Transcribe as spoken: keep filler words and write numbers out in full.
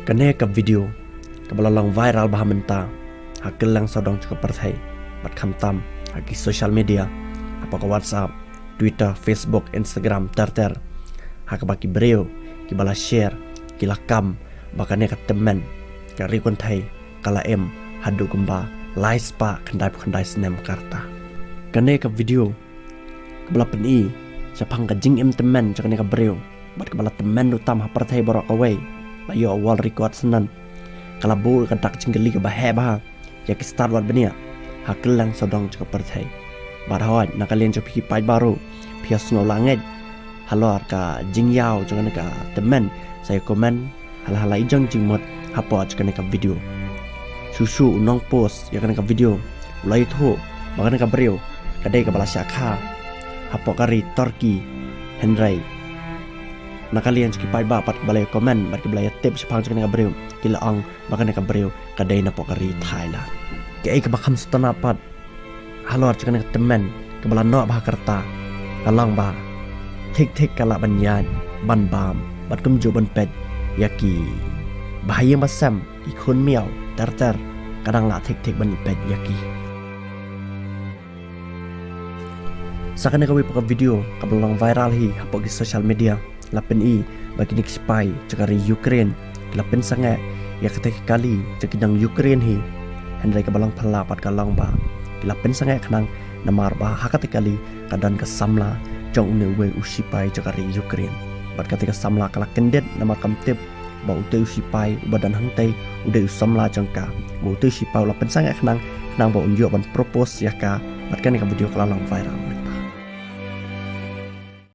Kane ka video kaba la long viral bha mynta ha kylleng sawdong jong ka pyrthei bad khamtam ha ki social media, hapoh ka WhatsApp, Twitter, Facebook, Instagram, ter ter, ha kaba ki briew kiba la share ki la kam ba kane ka tymmen ka ri kynthei ka la im haduh kumba lai spah khyndai phew khyndai snem ka rta. Kane ka video kaba la pyni shaphang ka jingim tymmen jong kane ka briew bad kaba la tymmen ruh tam ha pyrthei baroh kawei, la ïoh world record syndon, ka la buh ka dak jingkylli kaba heh bha ïa ki stad wad bniah ha kylleng sawdong jong ka pyrthei. Bad hooid, na ka liang jong phi ki paidbah ruh, phi ïa sngew la ngeit halor ka jingïaw jong kane ka tymmen, sa ïa comment ha la ha la i jong jingmut hapoh jong kane ka video. Shuh shuh u nongpost ïa kane ka video u la ïathuh ba kane ka briew ka dei kaba la shah kha hapoh ka ri Turkey, hynrei na ka liang jong ki paidbah bad kiba la ïa comment bad kiba la ïa tip shaphang jong kane ka briew ki la ong ba kane ka briew ka dei napoh ka ri Thailand. Kaei kaba kham sngewtynnat pat halor jong kane ka tymmen kaba la noh bha ka rta ka long ba thik thik ka lah ban ïaid ban bam bad kumjuh ban peit ïa ki bahaïing basem, ki khun miaw ter ter, ka dang lah thik thik ban peit ïa ki. Sa kane kawei pat ka video kaba la long viral hi hapoh ki social media la pyni ba kine ki sipai jong ka ri Ukraine ki la pynsangeh ïa katei ka kali jong ki nong Ukraine hi. Hynrei kaba long phylla pat ka long ba ki la pynsangeh khnang namar ba ha katei ka kali ka don ka samla jong une uwei u sipai jong ka ri Ukraine. Bad katei ka samla ka la kyndit namar kam tip ba utei u sipai uba don hangtei u dei u samla jong ka. Ba utei u sipai u la pynsangeh khnang, khnang ba un ïoh ban propose ïa ka. Bad kane ka video ka la long viral.